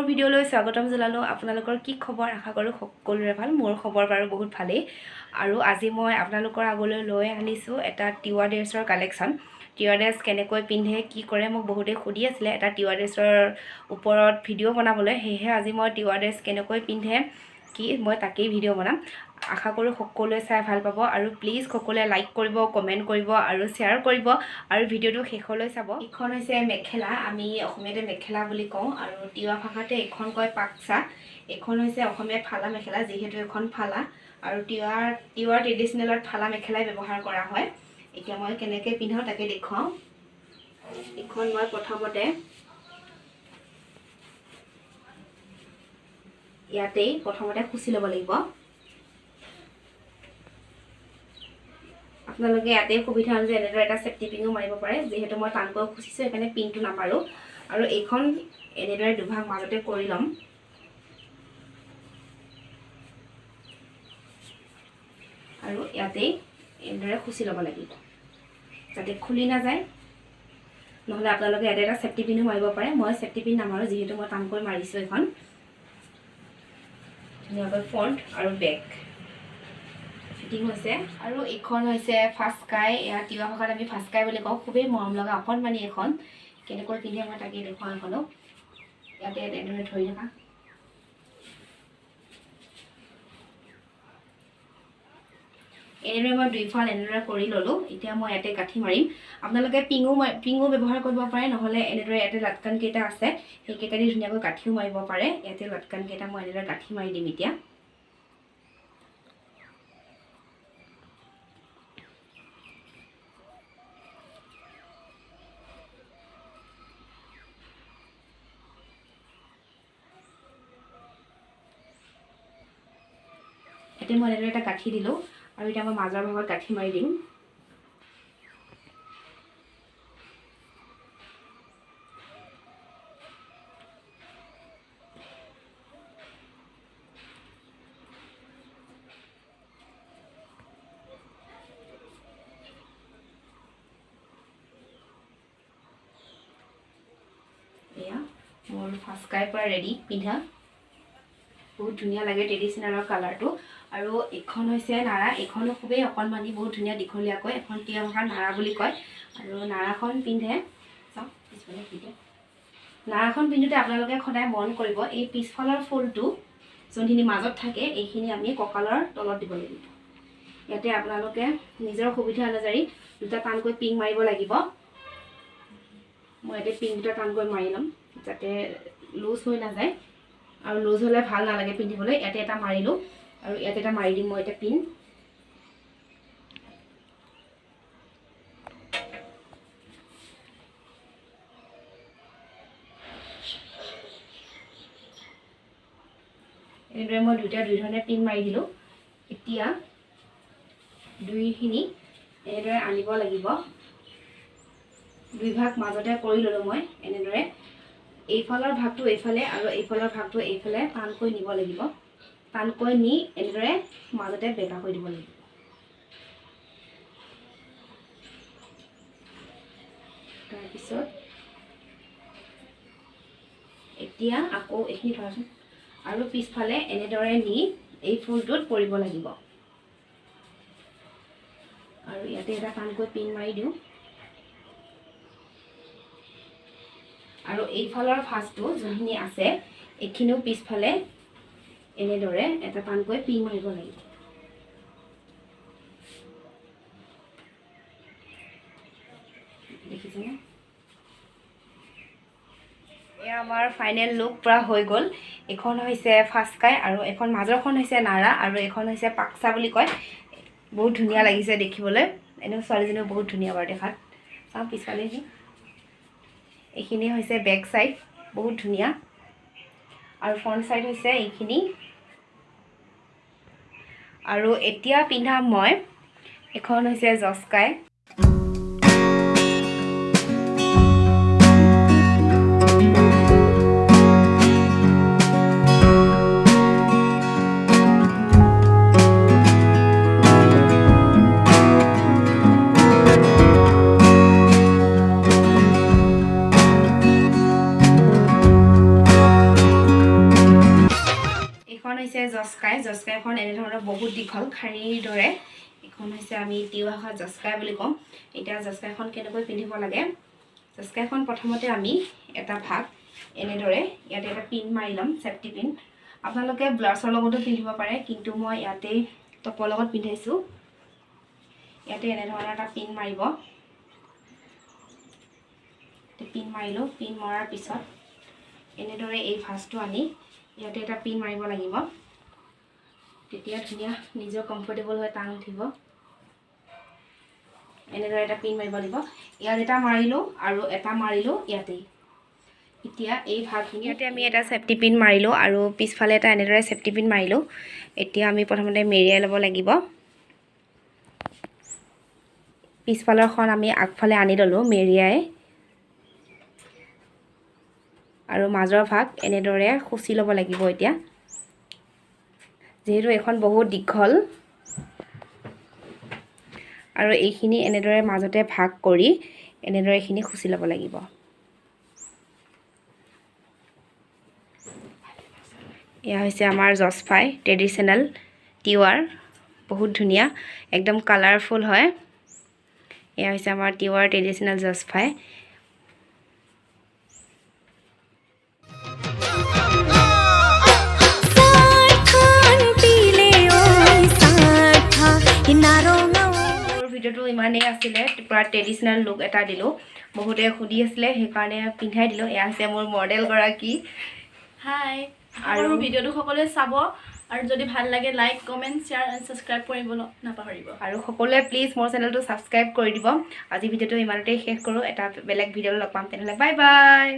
ভিডিঅ'লৈ স্বাগতম জনালোঁ। আপোনালোকৰ কি খবৰ? আশা কৰোঁ সকলোৰে ভাল। মোৰ খবৰ বাৰু বহুত ভালেই। আৰু আজি মই আপোনালোকৰ আগলৈ লৈ আনিছোঁ এটা তিৱা ড্ৰেছৰ কালেকশ্যন। তিৱা ড্ৰেছ কেনেকৈ পিন্ধে, কি কৰে, মোক বহুতেই সুধি আছিলে এটা তিৱা ড্ৰেছৰ ওপৰত ভিডিঅ' বনাবলৈ। সেয়েহে আজি মই তিৱা ড্ৰেছ কেনেকৈ পিন্ধে কি মই তাকেই ভিডিঅ' বনাম। আশা কৰোঁ সকলোৱে চাই ভাল পাব আৰু প্লিজ সকলোৱে লাইক কৰিব, কমেণ্ট কৰিব আৰু শ্বেয়াৰ কৰিব আৰু ভিডিঅ'টো শেষলৈ চাব। এইখন হৈছে মেখেলা, আমি অসমীয়াতে মেখেলা বুলি কওঁ আৰু তিৱা ভাষাতে এইখন কয় পাকচা। এইখন হৈছে অসমীয়াত ফালা মেখেলা, যিহেতু এখন ফালা আৰু তিৱা ট্ৰেডিশ্যনেলত ফালা মেখেলাই ব্যৱহাৰ কৰা হয়। এতিয়া মই কেনেকৈ পিন্ধাওঁ তাকে দেখুৱাওঁ। এইখন মই প্ৰথমতে ইয়াতেই প্ৰথমতে খুচি ল'ব লাগিব। আপোনালোকে ইয়াতে সুবিধা অনুযায়ী এনেদৰে এটা চেফটি পিনো মাৰিব পাৰে। যিহেতু মই টানকৈ খুচিছোঁ, সেইকাৰণে পিনটো নামাৰোঁ। আৰু এইখন এনেদৰে দুভাগ মাজতে কৰি ল'ম। আৰু ইয়াতেই এনেদৰে খুচি ল'ব লাগিব যাতে খুলি নাযায়। নহ'লে আপোনালোকে ইয়াতে এটা চেফটি পিনো মাৰিব পাৰে। মই চেফটি পিন নামাৰোঁ, যিহেতু মই টানকৈ মাৰিছোঁ। এইখন ধুনীয়াকৈ ফ্ৰণ্ট আৰু বেক ফিটিং হৈছে। আৰু এইখন হৈছে ফাচকাই। এয়া তিৱা ভাষাত আমি ফাচকাই বুলি কওঁ। খুবেই মৰম লগা অকণমানি এখন। কেনেকৈ পিন্ধে মই তাকে দেখুৱাওঁ। এখনো ইয়াতে এনেদৰে ধৰি থকা। এনেদৰে মই দুইফাল এনেদৰে কৰি ল'লোঁ। এতিয়া মই ইয়াতে গাঁঠি মাৰিম। আপোনালোকে পিঙো ব্যৱহাৰ কৰিব পাৰে, নহ'লে এনেদৰে ইয়াতে লাটকান কেইটা আছে সেইকেইটা দি ধুনীয়াকৈ গাঁঠিও মাৰিব পাৰে। ইয়াতে লাটকান কেইটা মই এনেদৰে গাঁঠি মাৰি দিম। এতিয়া ইয়াতে মই এনেদৰে এটা গাঁঠি দিলোঁ আৰু এতিয়া মই মাজৰ ভাগত গাঁঠি মাৰি দিম। এয়া মোৰ ফাচকাইৰ পৰা ৰেডি পিন্ধা। বহুত ধুনীয়া লাগে ট্ৰেডিশ্যনেলৰ কালাৰটো। আৰু এইখন হৈছে নাৰা। এইখনো খুবেই অকণমানি, বহুত ধুনীয়া দীঘলীয়াকৈ। এখন তিৱা ভাষাত নাৰা বুলি কয়। আৰু নাৰাখন পিন্ধে, চাওক পিছফালে পিন্ধে। নাৰাখন পিন্ধোতে আপোনালোকে সদায় মন কৰিব, এই পিছফালৰ ফুলটো যোনখিনি মাজত থাকে এইখিনি আমি কঁকালৰ তলত দিব লাগিব। ইয়াতে আপোনালোকে নিজৰ সুবিধা অনুযায়ী দুটা টানকৈ পিং মাৰিব লাগিব। মই ইয়াতে পিং দুটা টানকৈ মাৰি ল'ম যাতে লুজ হৈ নাযায়। আৰু লুজ হ'লে ভাল নালাগে পিন্ধিবলৈ। ইয়াতে এটা মাৰিলোঁ আৰু ইয়াতে এটা মাৰি দিম মই এতিয়া পিন। এনেদৰে মই দুইটা দুই ধৰণে পিন মাৰি দিলোঁ। এতিয়া দুইখিনি এনেদৰে আনিব লাগিব। দুই ভাগ মাজতে কৰি ল'লোঁ মই এনেদৰে। এইফালৰ ভাগটো এইফালে আৰু এইফালৰ ভাগটো এইফালে টানকৈ নিব লাগিব। টানকৈ নি এনেদৰে মাজতে বেকা কৰি দিব লাগিব। তাৰপিছত এতিয়া আকৌ এইখিনি ধৰাচোন আৰু পিছফালে এনেদৰে নি এই ফুলটোত পৰিব লাগিব। আৰু ইয়াতে এটা টানকৈ পিন মাৰি দিওঁ। আৰু এইফালৰ ভাঁজটো যোনখিনি আছে এইখিনিও পিছফালে এনেদৰে এটা টানকৈ পিন মাৰিব লাগিব। দেখিছেনে? এয়া আমাৰ ফাইনেল লুক পূৰা হৈ গ'ল। এইখন হৈছে ফাচকাই আৰু এখন মাজৰখন হৈছে নাৰা আৰু এইখন হৈছে পাকচা বুলি কয়। বহুত ধুনীয়া লাগিছে দেখিবলৈ। এনেও ছোৱালীজনীও বহুত ধুনীয়া বাৰু দেখাত। চাওঁ পিছফালে, এইখিনি হৈছে বেক চাইড, বহুত ধুনীয়া। আৰু ফ্ৰণ্ট চাইড হৈছে এইখিনি। আৰু এতিয়া পিন্ধা মই এখন হৈছে জস্কাই। জস্কাইখন এনেধৰণৰ বহুত দীঘল শাৰীৰ দৰে। এইখন হৈছে আমি তিৱা ভাষাত জস্কাই বুলি কওঁ। এতিয়া জস্কাইখন কেনেকৈ পিন্ধিব লাগে, জস্কাইখন প্ৰথমতে আমি এটা ভাগ এনেদৰে ইয়াতে এটা পিন মাৰি ল'ম, চেফটি পিন। আপোনালোকে ব্লাউজৰ লগতো পিন্ধিব পাৰে, কিন্তু মই ইয়াতেই টপৰ লগত পিন্ধাইছোঁ। ইয়াতে এনেধৰণৰ এটা পিন মাৰিব। পিন মাৰিলোঁ। পিন মৰাৰ পিছত এনেদৰে এই ভাঁজটো আনি ইয়াতে এটা পিন মাৰিব লাগিব। তেতিয়া ধুনীয়া নিজৰ কমফৰ্টেবল হৈ টান উঠিব। এনেদৰে এটা পিন মাৰিব লাগিব। ইয়াত এটা মাৰিলোঁ আৰু এটা মাৰিলোঁ ইয়াতেই। এতিয়া এই ভাগখিনি ইয়াতে আমি এটা চেফটি পিন মাৰিলোঁ আৰু পিছফালে এটা এনেদৰে চেফটি পিন মাৰিলোঁ। এতিয়া আমি প্ৰথমতে মেৰিয়াই ল'ব লাগিব। পিছফালৰখন আমি আগফালে আনি ল'লোঁ মেৰিয়াই, আৰু মাজৰ ভাগ এনেদৰে খুচি ল'ব লাগিব। এতিয়া যিহেতু এইখন বহুত দীঘল, আৰু এইখিনি এনেদৰে মাজতে ভাগ কৰি এনেদৰে এইখিনি খুচি ল'ব লাগিব। এয়া হৈছে আমাৰ জচফাই ট্ৰেডিশ্যনেল তিৱাৰ, বহুত ধুনীয়া, একদম কালাৰফুল হয়। এয়া হৈছে আমাৰ তিৱাৰ ট্ৰেডিশ্যনেল জচফাই। ভিডিঅ'টো ইমানেই আছিলে, পূৰা ট্ৰেডিশ্যনেল লুক এটা দিলোঁ। বহুতে সুধি আছিলে, সেইকাৰণে পিন্ধাই দিলোঁ। এয়া হৈছে মোৰ মডেলগৰাকী। হাই। আৰু ভিডিঅ'টো সকলোৱে চাব, আৰু যদি ভাল লাগে like, comment, share and subscribe কৰিব নাপাহৰিব। আৰু সকলোৱে প্লিজ মোৰ চেনেলটো ছাবস্ক্ৰাইব কৰি দিব। আজি ভিডিঅ'টো ইমানতেই শেষ কৰোঁ, এটা বেলেগ ভিডিঅ'ত লগ পাম। তেনেহ'লে বাই বাই।